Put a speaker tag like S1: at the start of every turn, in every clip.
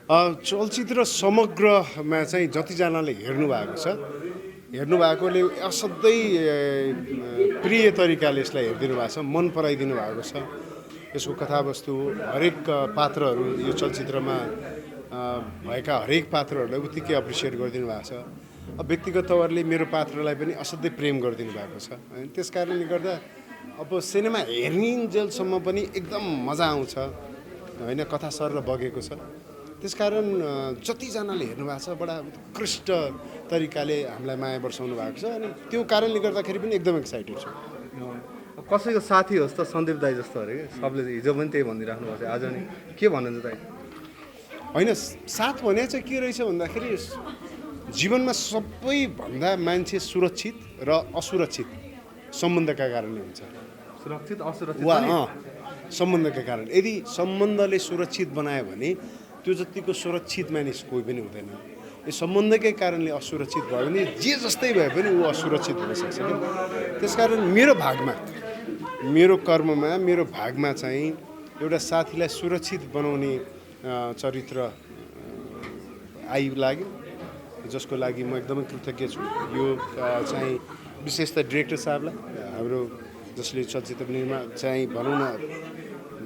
S1: चलचित्र समग्रमा चाहिँ जतिजनाले हेर्नु भएकोले असाध्यै प्रिय तरिकाले यसलाई हेरिदिनु भएको छ, मन पराइदिनु भएको छ। यसको कथावस्तु हरेक पात्रहरू यो चलचित्रमा भएका हरेक पात्रहरूलाई उत्तिकै एप्रिसिएट गरिदिनु भएको छ। व्यक्तिगत तवरले मेरो पात्रलाई पनि असाध्यै प्रेम गरिदिनु भएको छ। त्यस कारणले गर्दा अब सिनेमा हेर्निन्जेलसम्म पनि एकदम मजा आउँछ होइन, कथा सर बगेको छ। त्यसकारण जतिजनाले हेर्नु भएको छ बडा उत्कृष्ट तरिकाले हामीलाई माया बर्साउनु भएको छ अनि त्यो कारणले गर्दाखेरि पनि एकदम एक्साइटेड छु।
S2: कसैको साथी होस् त सन्दीप दाई जस्तो अरे कि सबले हिजो पनि त्यही भनिराख्नु भएको छ, आज नि के भन्नुहुन्छ दाई?
S1: होइन, साथ भने चाहिँ के रहेछ भन्दाखेरि जीवनमा सबैभन्दा मान्छे सुरक्षित र असुरक्षित सम्बन्धका कारणले हुन्छ।
S2: सुरक्षित असुरक्षित
S1: सम्बन्धका कारण यदि सम्बन्धले सुरक्षित बनायो भने त्यो जतिको सुरक्षित मानिस कोही पनि हुँदैन। यो सम्बन्धकै कारणले असुरक्षित भयो भने जे जस्तै भए पनि ऊ असुरक्षित हुनसक्छ कि। त्यसकारण मेरो भागमा, मेरो कर्ममा, मेरो भागमा चाहिँ एउटा साथीलाई सुरक्षित बनाउने चरित्र लाग्यो, जसको लागि म एकदमै कृतज्ञ छु। यो चाहिँ विशेष त डिरेक्टर साहबलाई, हाम्रो जसले चलचित्र निर्माण चाहिँ भनौँ न,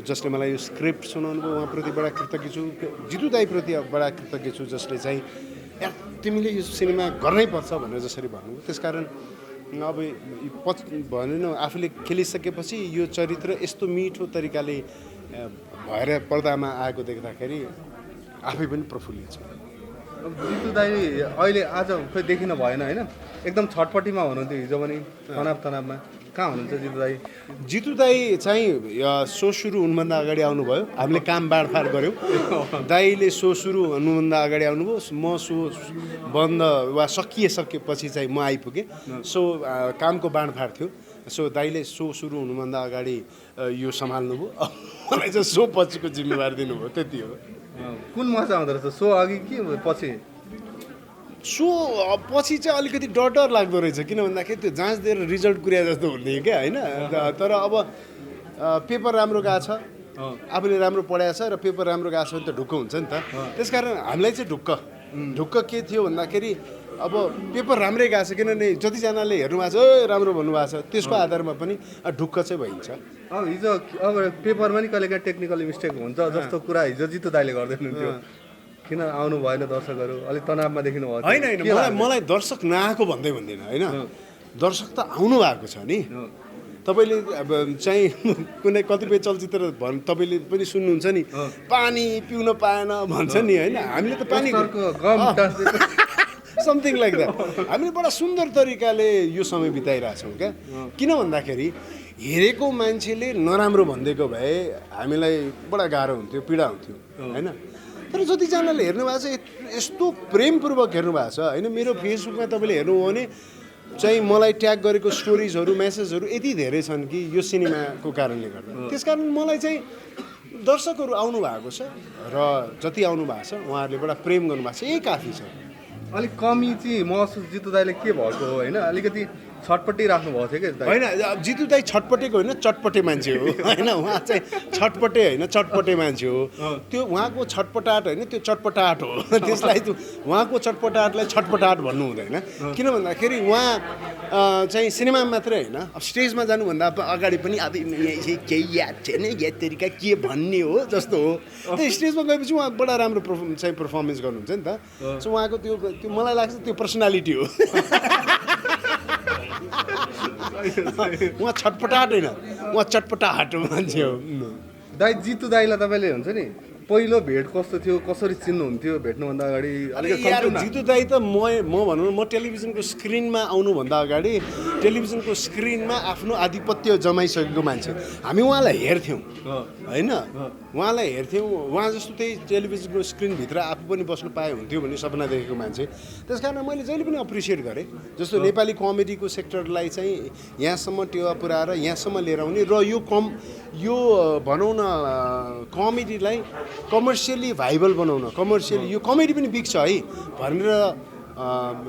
S1: जसले मलाई यो स्क्रिप्ट सुनाउनु भयो उहाँप्रति बडा कृतज्ञ छु। जितु दाईप्रति बडा कृतज्ञ छु, जसले चाहिँ यार तिमीले यो सिनेमा गर्नै पर्छ भनेर जसरी भन्नुभयो। त्यसकारण अब भन्नु न, आफूले खेलिसकेपछि यो चरित्र यस्तो मिठो तरिकाले भएर पर्दामा आएको देख्दाखेरि आफै पनि प्रफुल्लित छु।
S2: जितु दाई अहिले आज खोइ देखिन भएन होइन, एकदम छटपट्टिमा हुनुहुन्थ्यो हिजो पनि, तनावमा कहाँ हुनुहुन्छ जितु दाई?
S1: जितु दाई चाहिँ सो सुरु हुनुभन्दा अगाडि आउनुभयो, हामीले काम बाँडफाँड गऱ्यौँ। दाईले सो सुरु हुनुभन्दा अगाडि आउनुभयो, म सो बन्द वा सकिएपछि चाहिँ म आइपुगेँ। सो कामको बाँडफाँड थियो। सो दाईले सो सुरु हुनुभन्दा अगाडि यो सम्हाल्नुभयो, मलाई चाहिँ सो पछिको जिम्मेवारी दिनुभयो, त्यति हो।
S2: कुन मजा आउँदो रहेछ, सो अघि कि पछि?
S1: सो पछि चाहिँ अलिकति डर लाग्दो रहेछ, किन भन्दाखेरि त्यो जाँच दिएर रिजल्ट कुर्या जस्तो हुने क्या होइन। तर अब पेपर राम्रो गएको छ, आफूले राम्रो पढाएको छ र पेपर राम्रो गएको छ भने त ढुक्क हुन्छ नि त। त्यसकारण हामीलाई चाहिँ ढुक्क के थियो भन्दाखेरि अब पेपर राम्रै गएको छ, किनभने जतिजनाले हेर्नु भएको छ राम्रो भन्नुभएको छ, त्यसको आधारमा पनि ढुक्क चाहिँ भइन्छ।
S2: अब हिजो अब पेपरमा नि कहिले काहीँ टेक्निकली मिस्टेक हुन्छ जस्तो कुरा हिजो जितु दाइले गर्दै हुनुहुन्थ्यो, किन आउनु भएन दर्शकहरू, अलिक तनावमा देखिनु भयो?
S1: होइन, मलाई दर्शक नआएको भन्दिनँ होइन, दर्शक त आउनु भएको छ नि। तपाईँले अब चाहिँ कुनै कतिपय चलचित्र तपाईँले पनि सुन्नुहुन्छ नि, पानी पिउन पाएन भन्छ नि होइन, हामीले त पानी समथिङ लाइक द्याट। हामीले बडा सुन्दर तरिकाले यो समय बिताइरहेछौँ क्या। किन भन्दाखेरि हेरेको मान्छेले नराम्रो भनिदिएको भए हामीलाई बडा गाह्रो हुन्थ्यो, पीडा हुन्थ्यो होइन। तर जतिजनाले हेर्नु भएको छ, यस्तो प्रेमपूर्वक हेर्नु भएको छ होइन। मेरो फेसबुकमा तपाईँले हेर्नुभयो भने चाहिँ मलाई ट्याग गरेको स्टोरिजहरू, मेसेजहरू यति धेरै छन् कि यो सिनेमाको कारणले गर्दा। त्यसकारण मलाई चाहिँ दर्शकहरू आउनु भएको छ र जति आउनु भएको छ उहाँहरूले बडा प्रेम गर्नुभएको छ, यही काफी छ।
S2: अलिक कमी चाहिँ महसुस जितु दाइले के भएको हो होइन, अलिकति छटपट्टि राख्नु भएको थियो कि
S1: होइन? जितु दाई छटपटेको होइन, चटपटे मान्छे हो होइन। उहाँ चाहिँ छटपटे होइन, चटपटे मान्छे हो। त्यो उहाँको छटपटाट होइन, त्यो चटपटाट हो। त्यसलाई उहाँको चटपटाटलाई छटपटाट भन्नु हुँदैन, किन भन्दाखेरि उहाँ चाहिँ सिनेमामा मात्रै होइन, अब स्टेजमा जानुभन्दा अगाडि पनि अब केही याद छैन या तरिका के भन्ने हो जस्तो हो। त्यो स्टेजमा गएपछि उहाँ बडा राम्रो चाहिँ पर्फर्मेन्स गर्नुहुन्छ नि त। सो उहाँको त्यो मलाई लाग्छ त्यो पर्सनालिटी हो। उहाँ छटपटाट होइन, उहाँ चटपटाट मान्छे हो।
S2: दाइ जितु दाइलाई तपाईँले हुन्छ नि पहिलो भेट कस्तो थियो, कसरी चिन्नुहुन्थ्यो भेट्नुभन्दा अगाडि?
S1: जितु दाई त म भनौँ न, म टेलिभिजनको स्क्रिनमा आउनुभन्दा अगाडि टेलिभिजनको स्क्रिनमा आफ्नो आधिपत्य जमाइसकेको मान्छे। हामी उहाँलाई हेर्थ्यौँ होइन, उहाँलाई हेर्थ्यौँ। उहाँ जस्तो त्यही टेलिभिजनको स्क्रिनभित्र आफू पनि बस्नु पाए हुन्थ्यो भन्ने सपना देखेको मान्छे। त्यस कारण मैले जहिले पनि अप्रिसिएट गरेँ। जस्तो नेपाली कमेडीको सेक्टरलाई चाहिँ यहाँसम्म टेवा पुऱ्याएर यहाँसम्म लिएर आउने र यो भनौँ न कमेडीलाई कमर्सियली भाइबल बनाउन, कमर्सियली यो कमेडी पनि बिग्छ है भनेर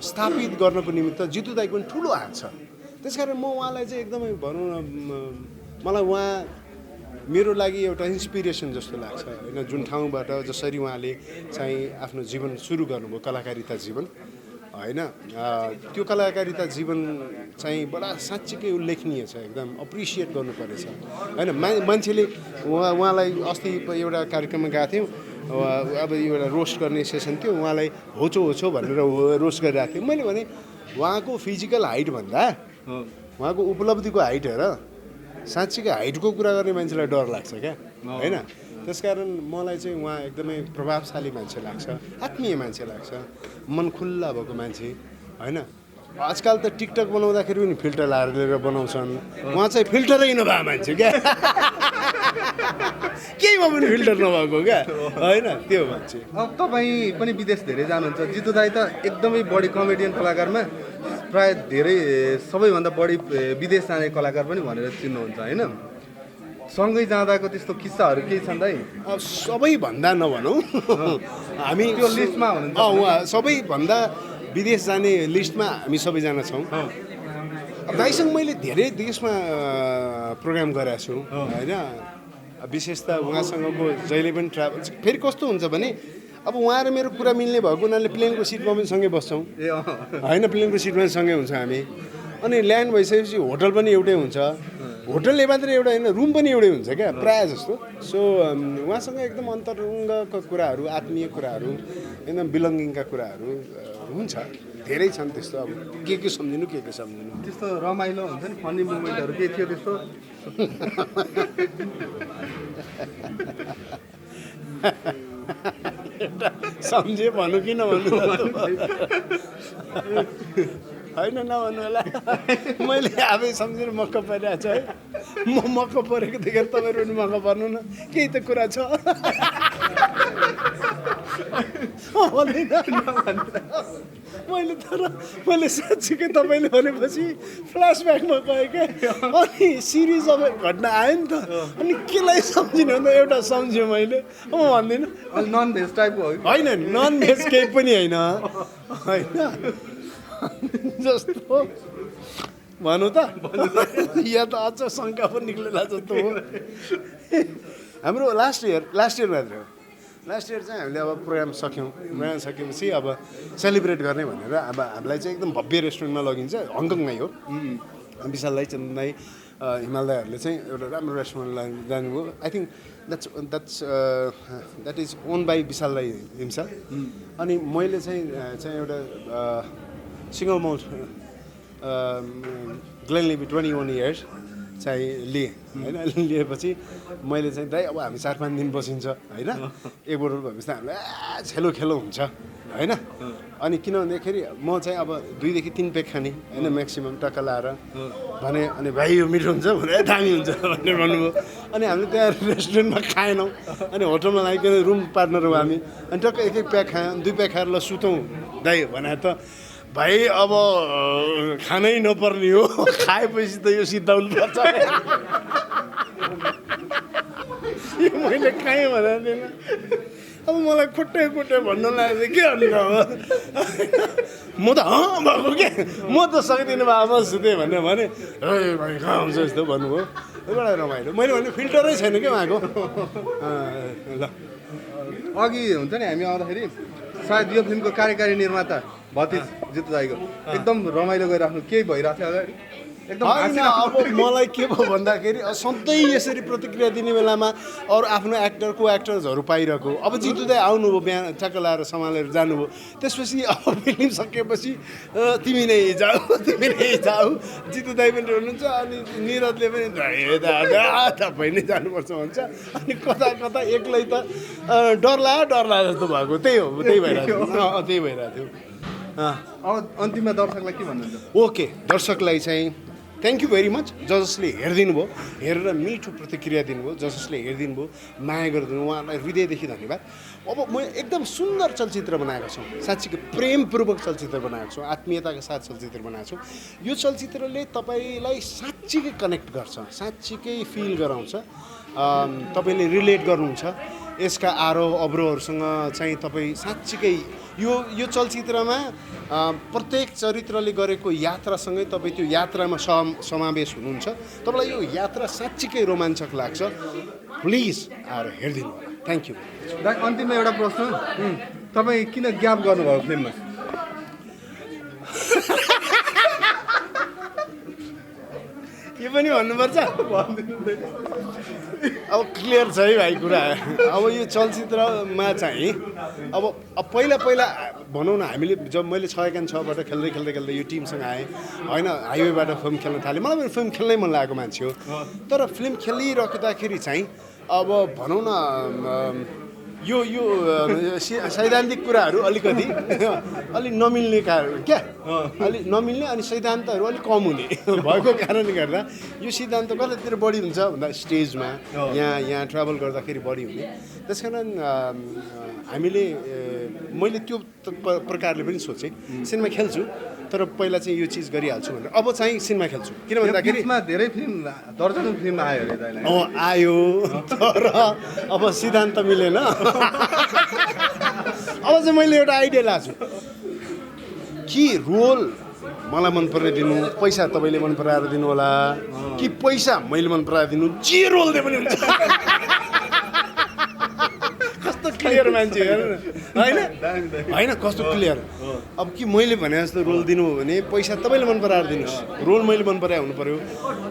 S1: स्थापित गर्नको निमित्त जितु दाईको पनि ठुलो हात छ। त्यसकारण म उहाँलाई चाहिँ एकदमै भनौँ न, मलाई उहाँ मेरो लागि एउटा इन्सपिरेसन जस्तो लाग्छ होइन, जुन ठाउँबाट जसरी उहाँले चाहिँ आफ्नो जीवन सुरु गर्नुभयो, कलाकारिता जीवन होइन, त्यो कलाकारिता जीवन चाहिँ बडा साँच्चीकै उल्लेखनीय छ, एकदम अप्रिसिएट गर्नुपर्नेछ होइन। मान्छेले उहाँलाई अस्ति एउटा कार्यक्रममा गएको थियौँ, अब एउटा रोस्ट गर्ने सेसन थियो, उहाँलाई होचो होचो भनेर रोस्ट गरिरहेको थियो। मैले भने उहाँको फिजिकल हाइटभन्दा उहाँको उपलब्धिको हाइट हेर, साँच्चीकै हाइटको कुरा गर्ने मान्छेलाई डर लाग्छ क्या होइन। त्यसकारण मलाई चाहिँ उहाँ एकदमै प्रभावशाली मान्छे लाग्छ, आत्मीय मान्छे लाग्छ, मन खुल्ला भएको मान्छे होइन। आजकल त टिकटक बनाउँदाखेरि पनि फिल्टर लगाएर बनाउँछन्, उहाँ चाहिँ फिल्टरै नभए मान्छे क्या केहीमा पनि फिल्टर नभएको क्या होइन, त्यो मान्छे।
S2: अब तपाईँ पनि विदेश धेरै जानुहुन्छ, जितु दाई त एकदमै बढी कमेडियन कलाकारमा प्राय धेरै सबैभन्दा बढी विदेश जाने कलाकार पनि भनेर चिन्नुहुन्छ होइन। सँगै जाँदाको त्यस्तो किस्साहरू केही छन् दाइ?
S1: अब सबैभन्दा नभनौँ हामी
S2: त्यो लिस्टमा हुनुहुन्छ?
S1: उहाँ सबैभन्दा विदेश जाने लिस्टमा हामी सबैजना छौँ। अब दाइसँग मैले धेरै देशमा प्रोग्राम गरेको छु होइन। विशेष त उहाँसँगको जहिले पनि ट्राभल फेरि कस्तो हुन्छ भने अब उहाँ र मेरो कुरा मिल्ने भएको हुनाले प्लेनको सिटमा पनि सँगै बस्छौँ होइन, प्लेनको सिटमा पनि सँगै हुन्छ हामी। अनि ल्यान्ड भइसकेपछि होटल पनि एउटै हुन्छ, होटलले मात्रै एउटा होइन रुम पनि एउटै हुन्छ क्या प्रायः जस्तो। सो उहाँसँग एकदम अन्तरङ्गका कुराहरू, आत्मीय कुराहरू, एकदम बिलङ्गिङका कुराहरू हुन्छ, धेरै छन् त्यस्तो। अब के सम्झिनु के सम्झिनु,
S2: त्यस्तो रमाइलो हुन्छ नि, फनी मुभमेन्टहरू केही थियो त्यस्तो?
S1: सम्झे भन्नु कि नभन्नु होइन, नभन्नु होला। मैले आफै सम्झेर मक्क परिरहेको छु है, म मक्क परेको देखेर तपाईँहरू पनि मक्क पर्नु न, केही त कुरा छ मैले साँच्चीकै तपाईँले भनेपछि फ्ल्यासब्याकमा गएँ क्या। अनि सिरिज अब घटना आयो नि त, अनि केलाई सम्झिनु भन्दा एउटा सम्झेँ मैले, म भन्दिनँ।
S2: नन भेज टाइपको
S1: होइन, नन भेज केही पनि होइन होइन, जस्तो भनौँ त या त अझ शङ्का पनि निक्लेला जस्तो हो। हाम्रो लास्ट इयर मात्रै हो, लास्ट इयर चाहिँ हामीले अब प्रोग्राम सकेपछि अब सेलिब्रेट गर्ने भनेर अब हामीलाई चाहिँ एकदम भव्य रेस्टुरेन्टमा लगिन्छ, हङकङमै हो। विशाल दाई, चन्दन दाई, हिमाल दाईहरूले चाहिँ एउटा राम्रो रेस्टुरेन्टलाई जानुभयो। I think that is own by Vishal दाई हिमसेल्फ। अनि मैले चाहिँ एउटा सिङ्गल माउन्ट ग्लेनलिभी 21 इयर्स चाहिँ लिएँ होइन। लिएपछि मैले चाहिँ दाइ अब हामी 4-5 दिन बसिन्छ होइन, एक बोतल भएपछि त हामीलाई खेलो हुन्छ होइन। अनि किन भन्दाखेरि म चाहिँ अब 2 देखि 3 पेक खाने होइन म्याक्सिमम् टक्क लाएर भने, अनि भाइ यो मिठो हुन्छ भने दामी हुन्छ भनेर भन्नुभयो। अनि हामीले त्यहाँ रेस्टुरेन्टमा खाएनौँ, अनि होटलमा लागिकन रुम पार्टनर हो हामी, अनि टक्क 1 प्याक खायौँ, 2 प्याक खाएर ल सुतौँ दाइ भने त भाइ अब खानै नपर्ने हो, खाएपछि त यो सिद्धाउनु पर्छ। यो मैले खाएँ भनेर थिएन, अब मलाई खुट्टै भन्नु लाग्यो के गर्नु अब, म त भएको के, म त सक्दिनँ बाबा सुतेँ भनेर भने, ए भाइ कहाँ हुन्छ यस्तो भन्नुभयो। एउटा रमाइलो, मैले भने फिल्टरै छैन क्या उहाँको। ल
S2: अघि हुन्छ नि हामी आउँदाखेरि सायद यो फिल्मको कार्यकारी निर्माता भतिज जितु दाईको एकदम रमाइलो गरिराख्नु केही भइरहेको थियो अगाडि एकदम
S1: होइन। अब मलाई के भयो भन्दाखेरि सधैँ यसरी प्रतिक्रिया दिने बेलामा अरू आफ्नो एक्टर्सहरू पाइरहेको, अब जितु दाई आउनुभयो, बिहान चक्क लाएर सम्हालेर जानुभयो, त्यसपछि अब फिल्म सकेपछि तिमी नै जाऊ जितु दाई पनि हुनुहुन्छ। अनि निरजले पनि तपाईँ नै जानुपर्छ भन्छ। अनि कता एक्लै त डरला जस्तो भएको, त्यही भइरहेको थियो।
S2: अब अन्तिममा दर्शकलाई के भन्नुहुन्छ?
S1: ओके, दर्शकलाई चाहिँ थ्याङ्क यू भेरी मच, जसले हेरिदिनु भयो, हेरेर मिठो प्रतिक्रिया दिनुभयो, जसले हेरिदिनु भयो, माया गरिदिनु, उहाँलाई हृदयदेखि धन्यवाद। अब म एकदम सुन्दर चलचित्र बनाएको छु, साँच्चीको प्रेमपूर्वक चलचित्र बनाएको छु, आत्मीयताका साथ चलचित्र बनाएको छु। यो चलचित्रले तपाईँलाई साँच्चीकै कनेक्ट गर्छ, साँच्चीकै फिल गराउँछ, तपाईँले रिलेट गर्नुहुन्छ। यसका आरोह अवरोहहरूसँग चाहिँ तपाईँ साँच्चीकै यो चलचित्रमा प्रत्येक चरित्रले गरेको यात्रासँगै तपाईँ त्यो यात्रामा समावेश हुनुहुन्छ। तपाईँलाई यो यात्रा साँच्चीकै रोमाञ्चक लाग्छ। प्लिज आएर हेरिदिनु होला। Thank you.
S2: दाइ अन्तिममा एउटा प्रश्न, तपाईँ किन ग्याप गर्नुभयो फिल्ममा?
S1: यो पनि भन्नुपर्छ? अब क्लियर छ है भाइ कुरा। अब यो चलचित्रमा चाहिँ अब पहिला भनौँ न, हामीले जब मैले 6 एकान 6बाट खेल्दै यो टिमसँग आएँ होइन, हाइवेबाट फिल्म खेल्न थालेँ। मलाई पनि फिल्म खेल्नै मन लागेको मान्छे हो। तर फिल्म खेलिराख्दाखेरि चाहिँ अब भनौँ न यो सैद्धान्तिक कुराहरू अलिकति अलिक नमिल्ने क्या अलिक नमिल्ने अनि सिद्धान्तहरू अलिक कम हुने भएको कारणले गर्दा यो सिद्धान्त कतातिर बढी हुन्छ भन्दा स्टेजमा यहाँ ट्राभल गर्दाखेरि बढी हुने। त्यस कारण मैले त्यो प्रकारले पनि सोचेँ सिनेमा खेल्छु तर पहिला चाहिँ यो चिज गरिहाल्छु भनेर। अब चाहिँ सिनेमा खेल्छु किन भन्दाखेरि
S2: धेरै फिल्म दर्जनौं फिल्म आयो अरे दाइलाई।
S1: आयो तर अब सिद्धान्त मिलेन। अब चाहिँ मैले एउटा आइडिया लाछु कि रोल मलाई मन पराएर दिनु, पैसा तपाईँले मन पराएर दिनु होला कि पैसा मैले मन पराएर दिनु, जे रोल दिए पनि हुन्छ। कस्तो क्लियर मान्छे होइन कस्तो क्लियर। अब कि मैले भने जस्तो रोल दिनु हो भने पैसा तपाईँले मन पराएर दिनुहोस्, रोल मैले मन पराए हुनु पर्यो।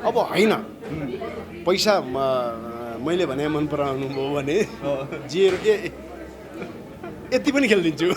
S1: अब होइन पैसा मैले भने मन पराउनु भयो भने जे यति पनि खेलिदिन्छु।